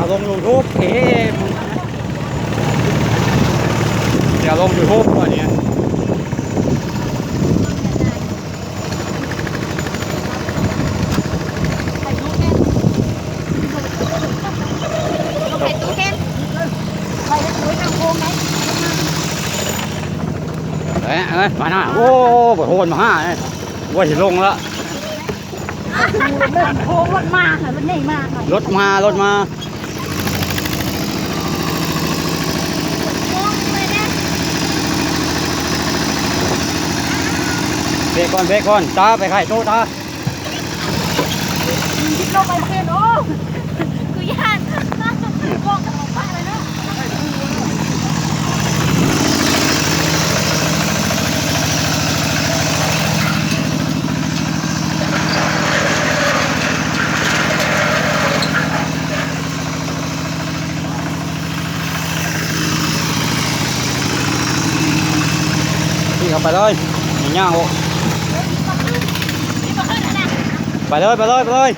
ເອົາລົງຢູທູບເອງ ດຽວລົງຢູທູບບາດນີ້. ເອີຍ ເອີຍ ມາໜ້າ ໂອ້ ບັກໂຫນມາຫາ ເອີຍ ວ່າຊິລົງລະ ໂອ້ ລົດມາ ລົດໃຫຍ່ມາ ລົດມາ ລົດມາ. ເບຣກກ່ອນ ເບຣກກ່ອນ ຕາ ໄປໄຂໂຕຕາ. ຄິດລົງໄປເປັນ ໂອ້ ກູຢ້ານ ບອກກັນອອກປາກເລີຍເນາະ. ຂີ່ເຂົ້າໄປເລີຍ ຍ່າງອອກ ໄປເລີຍ ໄປເລີຍ ໄປເລີຍ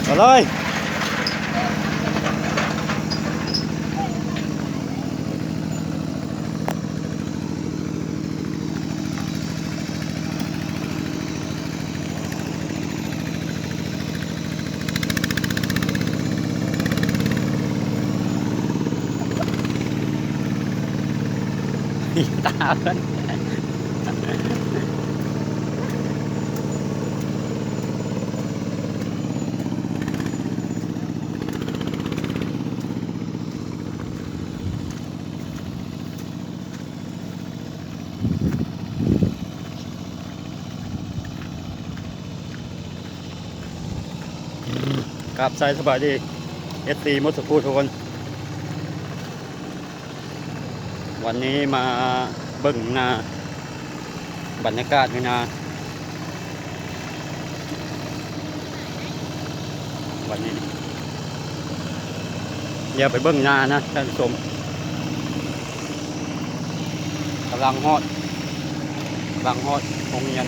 ໄປເລີຍ. ຕາເພິ່ນ ກາບໃສສະບາຍດີ ເອັຟຊີ ໝົດສູ່ຜູ້ທຸກຄົນ. ວັນນີ້ມາເບິ່ງນາ ບັນຍາກາດຢູ່ນາ ວັນນີ້ ດຽວໄປເບິ່ງນານະທ່ານຜູ້ຊົມ. ກຳລັງຮອດ ກຳລັງຮອດໂຮງຮຽນ.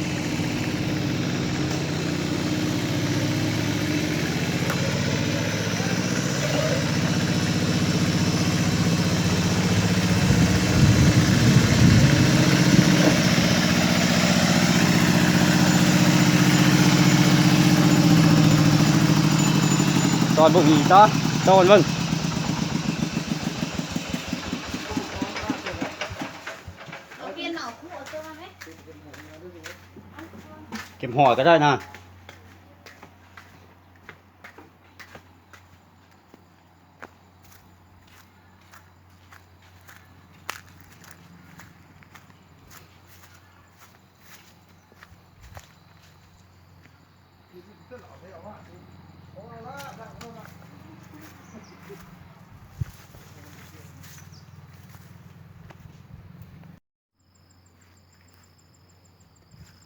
ຕອນບໍ່ມີຕາ ຕອນເບິ່ງ. ເກັບຫອຍກໍໄດ້ນະ.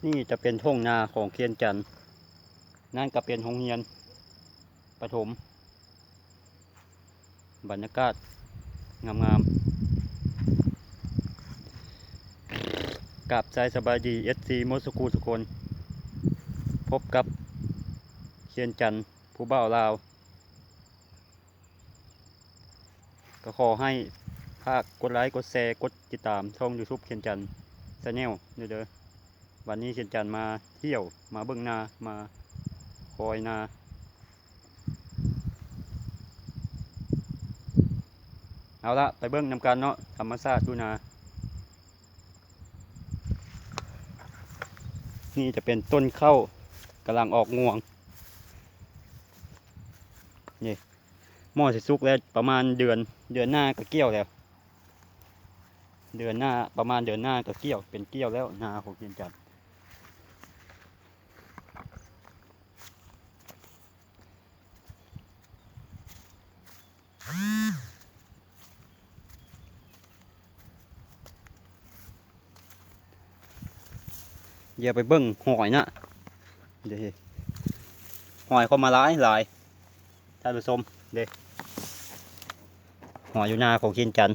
ນີ້ຈະເປັນທົ່ງນາຂອງຂຽນຈັນ, ນັ້ນກະເປັນໂຮງຮຽນປະຖົມ. ບັນຍາກາດງາມໆ. ກາບໃສສະບາຍດີ ເອັຟຊີ ໝົດສູ່ຜູ້ທຸກຄົນ. ພົບກັບຂຽນຈັນ ຜູ້ບ່າວລາວ. ກໍຂໍໃຫ້ຝາກກົດໄລ ກົດແຊ ກົດຕິດຕາມຊ່ອງຢູທູບຂຽນຈັນແຊນແນວເດີ. ວັນນີ້ຂຽນຈັນມາທ່ຽວ ມາເບິ່ງນາ ມາຄອຍນາ. ເອົາລະ ໄປເບິ່ງນຳກັນເນາະ ທຳມະຊາດຢູ່ນາ. ນີ້ຈະເປັນຕົ້ນເຂົ້າ ກຳລັງອອກງວງ ນີ້. ໝໍ້ຊິສຸກແລ້ວ ປະມານເດືອນ ເດືອນໜ້າກໍກ່ຽວແລ້ວ. ເດືອນໜ້າ ປະມານເດືອນໜ້າກໍກ່ຽວ ເປັນກ່ຽວແລ້ວ ນາຂອງຂຽນຈັນ. ດຽວໄປເບິ່ງຫອຍນະ ເດ້ ຫອຍເຂົ້າມາຫຼາຍໆ ທ່ານຜູ້ຊົມ ເດ້ ຫອຍຢູ່ນາຂອງຂຽນຈັນ.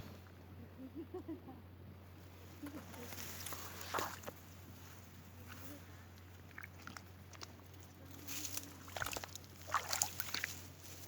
ເ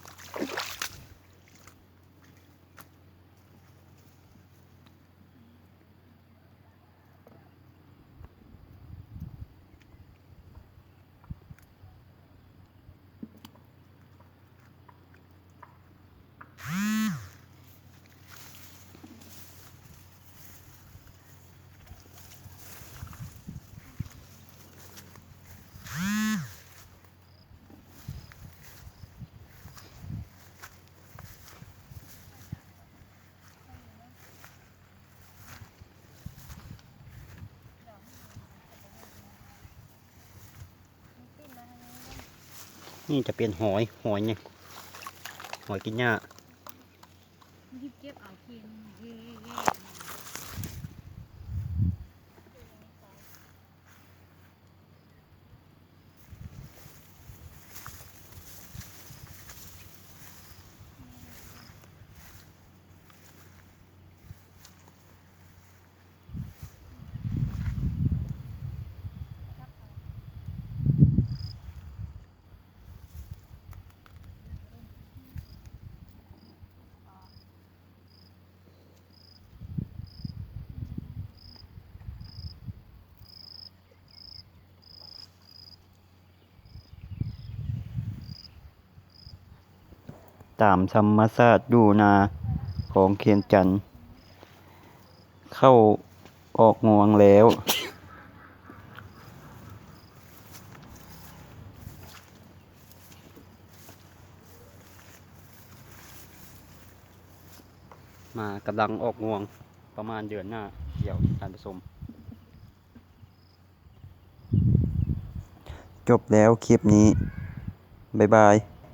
ນີ້ຈະເປັນຫອຍ ຫອຍຫຍັງ ຫອຍກິນຫຍ້າ. ຕາມທຳມະຊາດຢູ່ນາຂອງຂຽນຈັນ ເຂົ້າອອກງວງແລ້ວ. ມາກຳລັງອອກງວງ ປະມານເດືອນໜ້າ ດຽວທ່ານຜູ້ຊົມ. ຈົບແລ້ວຄລິບນີ້ ບາຍບາຍ.